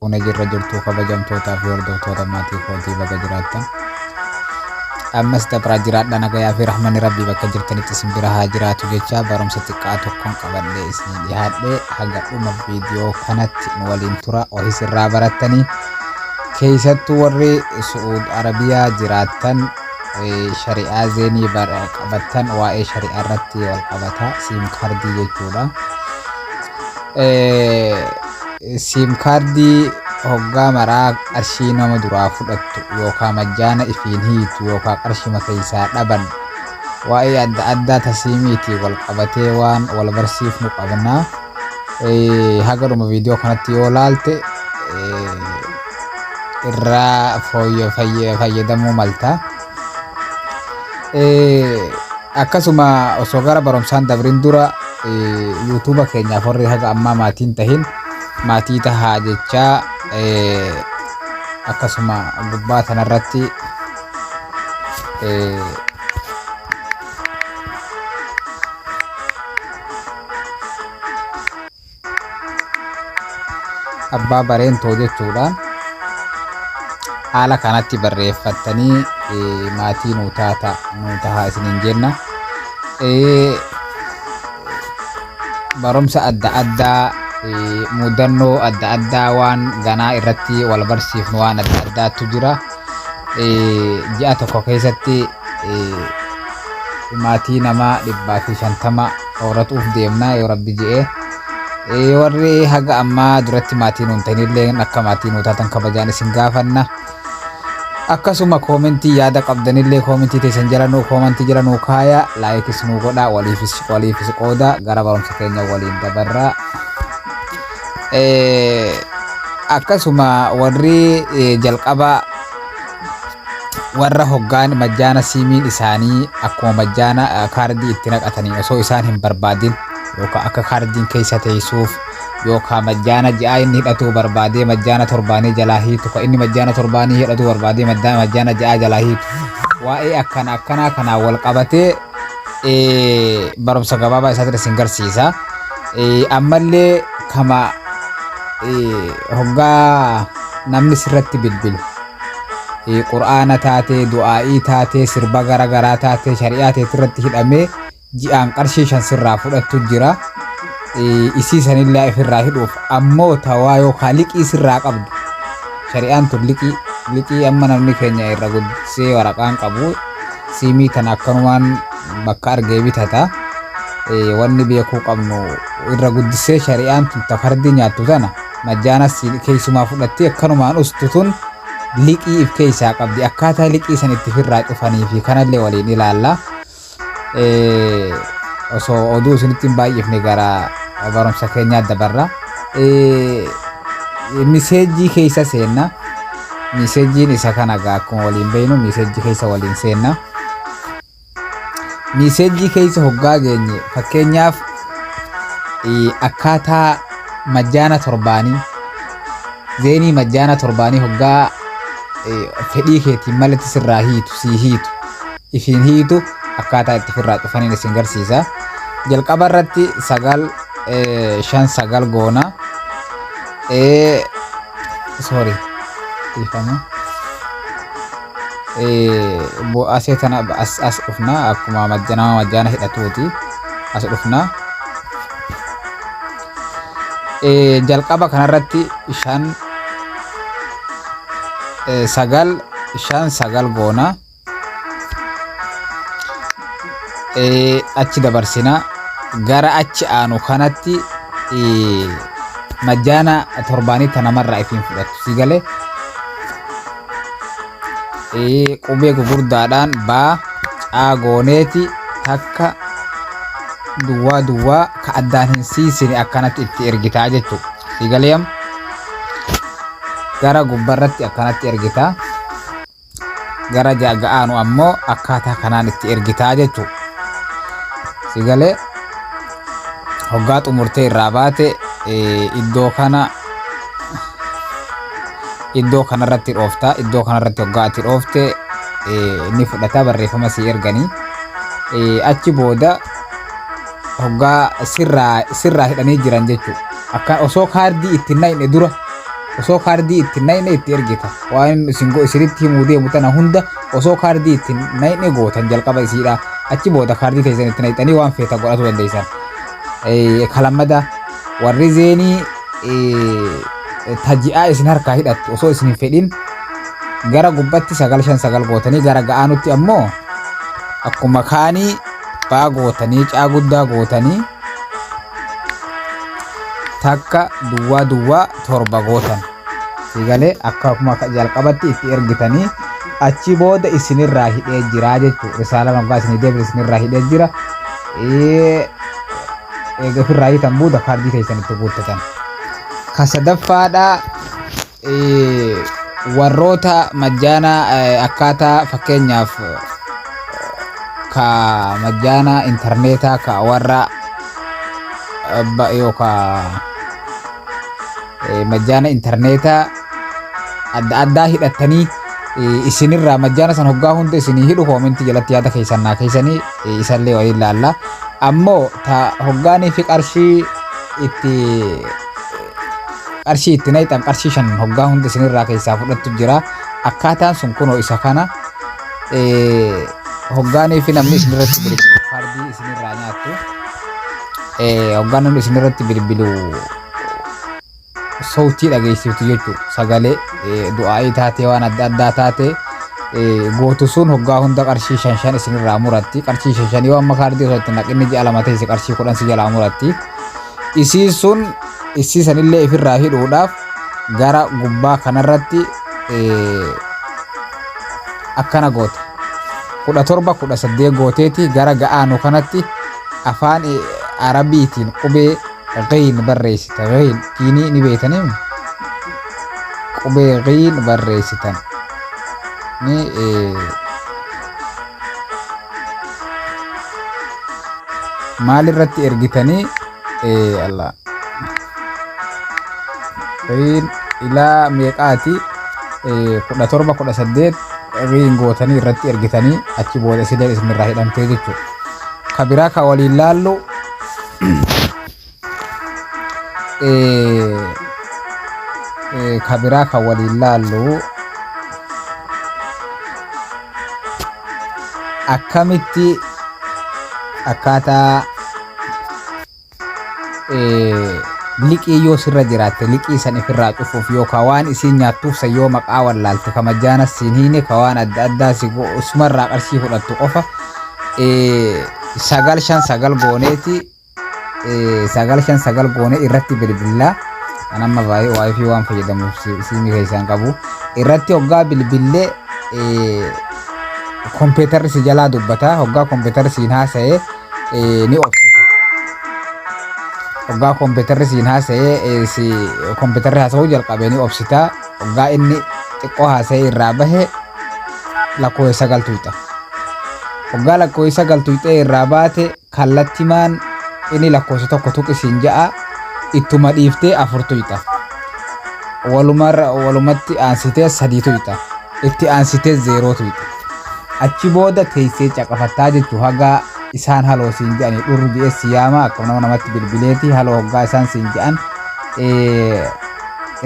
Fuune jirra jirtuu kabajamtootaa fi hordoftoota maatii kootii baga jiraattan. Ammas dabraa jiraadha nagayaa fi rahmanni rabbii bakka jirtanitti isin bira haa jiraatu jecha barumsa xiqqaa tokkoon qabadhee isinii dhiyaadhe haga dhuma viidiyoo kanatti nu waliin tura wahis irraa barattanii keessattuu warri Su'uud Arabiyaa jiraattan shari'aa zeenii qabattan waa'ee shari'aa irratti wal qabata siim kaardii jechuudha. Siim kaardii hoggaa maraa qarshii nama duraa fudhattu yookaa majjaana ifiin hiitu yookaa qarshima keessaa dhaban waa'ee adda addaa ta siimiitiin wal qabatee waan wal barsiifnu qabna. Haga dhuma viidiyoo kanatti yoo laalte irraa fayyadamuu malta. Akkasuma osoo gara barumsaan dabrin dura yuutuuba keenyaaf warri haga ammaa maatiin tahin maatii tahaa jechaa akkasuma gubbaa tanarratti abbaa bareentoo jechuudhaan haala kanatti barreeffattanii maatii nuu taata nuu tahaa isiniin jenna. Barumsa adda addaa mudannoo adda addaa waan ganaa irratti wal barsiifnu waan adda addaatu jira. Ji'a tokko keessatti maatii nama 150 horatuuf deemna yoo rabbi je'e. Warri haga ammaa duratti maatii nuun ta'inillee akka maatii nuu taatan kabajaan isin gaafanna. Akkasuma koomentii yaada qabdanillee koomentii teessan jala nuu koomentii jala nuu kaaya laayikis nuu godha waliifis waliifis qooda gara barumsa keenya waliin dabarra. Akkasuma warri jalqaba warra hoggaan majjaana siimiin isaanii akkuma majjaana kaardii itti naqatanii osoo isaan hin barbaadin yookaan akka kaardiin keessa teessuuf yookaan majjaana ji'aa inni hidhatuu barbaadee majjaana torbaanii jalaa hiitu kan inni majjaana torbaanii hidhatuu barbaadee majjaana ji'aa jalaa hiitu waa'ee akkana akkanaa kanaan wal qabatee barumsa gabaabaa isaatiin isin garsiisa. Ammallee kama hoggaa namni sirratti bilbilu qur'aana taatee du'aa'ii taatee sirba gara garaa taatee shari'aa teetirratti hidhamee ji'aan qarshii 5 sirraa fudhattu jira. Isii sanillee ifirraa hidhuuf ammoo tawaa yookaan liqii sirraa qabdu shari'aan tun liqii liqii amma namni keenya irra guddisee waraqaan qabu siimii tana akkanumaan bakka argee bitata. Wanni beekuu qabnu irra guddisee shari'aan tun ta fardii nyaattu tana majjaana keessumaa fudhattee akkanumaan ustu tun liqii if keessaa qabdi akkaataa liqii san itti firraa cufanii fi kanallee waliin ilaalla. Osoo oduu isinitti hin baay'ifne gara barumsa keenyaa dabarra. Miseejjii keessa seenna. Miseejjiin isa kana gaa akkuma waliin beeknu miseejjii keessa waliin seenna. Miseejjii keessa hoggaa geenye fakkeenyaaf akkaataa majjaana torbaanii zeenii majjaana torbaanii hoggaa fedhii keetiin malitti sirraa hiitu sii hiitu ifiin hiitu akkaataa itti ofirraa cufaniin isin garsiisa. Jalqaba irratti 9 5 9 goona. Sorry dhiifama. Asee tana as as dhufna akkuma nama majjaana hidhatuuti as dhufna. Jalqaba kanarratti 5 9 5 9 goona. Achi dabarsina gara achi aanu kanatti majjaana torbaanii ta namarraa ifiin fudhattu si galee qubee gugurdaadhaan baa caa gooneeti takka duwwaa duwwaa ka addaan hin siisine akkanatti itti ergitaa jechuudha si galee gara gubbarratti akkanatti ergitaa. Gara ga'aanu ammoo akkaataa kanaan itti ergitaa jechuudha. Si galee hoggaa xumurtee irraa baate iddoo kana iddoo kanarratti dhoofta. Iddoo kanarratti hoggaa ati dhoofte ni fudhata barreeffama si erganii. Achi booda hoggaa sirraa sirraa hidhanii jiran jechuudha. Akka osoo kaardii itti hin naqne dura Osoo kaardii itti nayne itti ergita. Waan isin isinitti himuu deemu tana hunda osoo kaardii itti nayne gootan jalqaba isiidha. Achi booda kaardii teessan itti nayxanii waan feetan godhatu dandeessan. Kalammada warri zeenii taji'aa isin harkaa hidhattu osoo isin hin fedhin gara gubbatti 959 gootanii, gara ga'aanutti ammoo akkuma kaanii baa gootanii, caa guddaa gootanii, 1 0 0 7 gootan. Siigalee akkuma jalqabatti itti ergitanii achi booda isinirraa hidhee jira jechuudha. Risaalaan hoggaa isinii deebi'e isinirraa hidhee jira. Eega ofirraa hiitan booda kaardii keessan itti guuttatan. Ka sadaffaadhaa, warroota majjaana, akkaataa fakkeenyaaf ka majjaana intarneetaa ka warra yookaan majjaana intarneetaa adda addaa hidhattanii isinirraa majjaana san hoggaa hunda isinii hidhu, koomentii jalatti yaada keessan naa keessanii isallee waliin laalla. Ammoo ta hoggaanii fi qarshii itti nayxan qarshii 5 hoggaa hunda isinirraa keessaa fudhattu jira. Akkaataan sun kunoo isa kana. Hoggaanii fi namni isinirratti bilbilu kaardii isinirraa nyaattu. Hoggaan namni isinirratti bilbilu sautii dhageessiftu jechuudha. Sagalee du'aa'ii taatee, waan adda addaa taatee gootu sun hoggaa hunda qarshii 5 5 isinirraa muratti. Qarshii 5 5 yoo amma kaardii osoo itti naqinni ji'a 2 teesse qarshii 10 si jalaa muratti. Isii sun isii sanillee ifirraa hidhuudhaaf gara gubbaa kanarratti akkana goota. 17 18 gooteeti gara ga'aanu kanatti afaan Arabiitiin qubee ghiin barreessita. Ghiin giinii ni beektanii, qubee ghiin barreessitan. Ni maal irratti ergitanii Allah ghiin ilaa meeqaati, 17 18 ghiin gootanii irratti ergitanii achi booda isilee isinirraa hidhamtee jechuudha. Ka biraa ka waliin laallu, ka biraa ka waliin laallu, akkamitti akkaataa liqii yoo sirra jiraatte liqii san ifirraa cufuuf, yookaan waan isiin nyaattuuf san yoo maqaa wallaalte, ka majjaana siin hiine, ka waan adda addaa si sumarraa qarshii fudhattu qofa, 959 gooneeti, 959 goonee irratti bilbillaa. Kan amma baay'ee WiFi waan fayyadamuuf siimii keessaan qabu irratti hoggaa bilbillee kompiitarri si jalaa dubbata. Hoggaa kompiitarri siin haasa'ee ni obsita. Hoggaa kompiitarri siin haasa'ee, si kompiitarri haasa'uu jalqabee ni obsita. Hoggaa inni xiqqoo haasa'ee irraa bahe lakkoofsa 9 tuqxa. Hoggaa lakkoofsa 9 tuqxee irraa baate, kallattimaan inni lakkoofsa 1 tuqi siin ja'a, ittuma dhiiftee 4 tuqxa. Walumarra walumatti aansitee 3 tuqxa. Itti aansitee 0 tuqxa. Achi booda teessee caqafattaa jechuu haga isaan haloo siin jedhanii dhurru jedhee si yaama. Akkuma nama namatti bilbileeti haloo hoggaa isaan siin jedhan,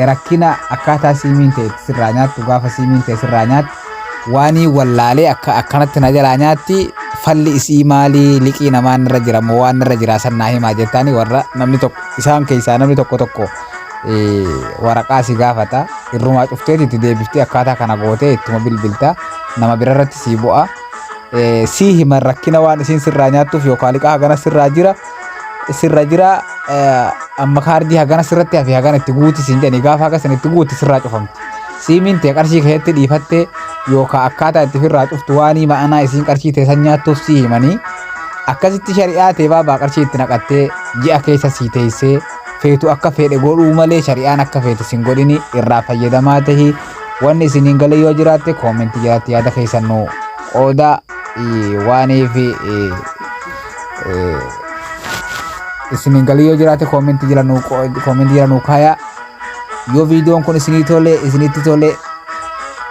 rakkina akkaataa siimiin ta'e itti sirraa nyaattu, gaafa siimiin ta'e sirraa nyaattu waanii wallaalee akka akkanatti na jalaa nyaatti, falli isii maalii, liqii namaan irra jira moo waan irra jira san naa himaa jettaani, warra namni tokko isaan keessaa namni tokko tokko waraqaa si gaafata. Irrumaa cufteeti itti deebiftee akkaataa kana gootee ittuma bilbilta, nama birarratti sii bu'a. Sii himan rakkina waan isiin sirraa nyaattuuf, yookaan liqaa hagana sirraa jira sirra jira, amma kaardii hagana sirratti hafe, hagana itti guuti siin jedhanii, gaafa haga san itti guuti sirraa cufamti. Siimiin ta'e qarshii keessatti dhiifattee yookaan akkaataa itti ofirraa cuftu waanii ma'anaa isiin qarshii ta'e san nyaattuuf sii himanii, akkasitti shari'aa ta'e baabaa qarshii itti naqattee ji'a keessa sii teessee feetu akka fedhe godhuu malee shari'aan akka feete sin godhini. Irraa fayyadamaa tahi. Wanni isiniin galee yoo jiraatte koomentii jalatti yaada keessan nu qooda. Waaniif isiniin galee yoo jiraate koomentii jala nu kaaya. Yoo viidiyoon kun isinii tole, isinitti tole,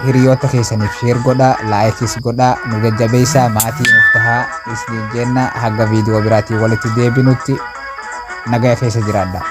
hiriyoota keessaniif share godhaa, likeis godhaa, nu jajjabeessaa, maatii nuuf tahaa isiniin jenna. Haga viidiyoo biraatiin walitti deebinutti nagaya keessa jiraadha.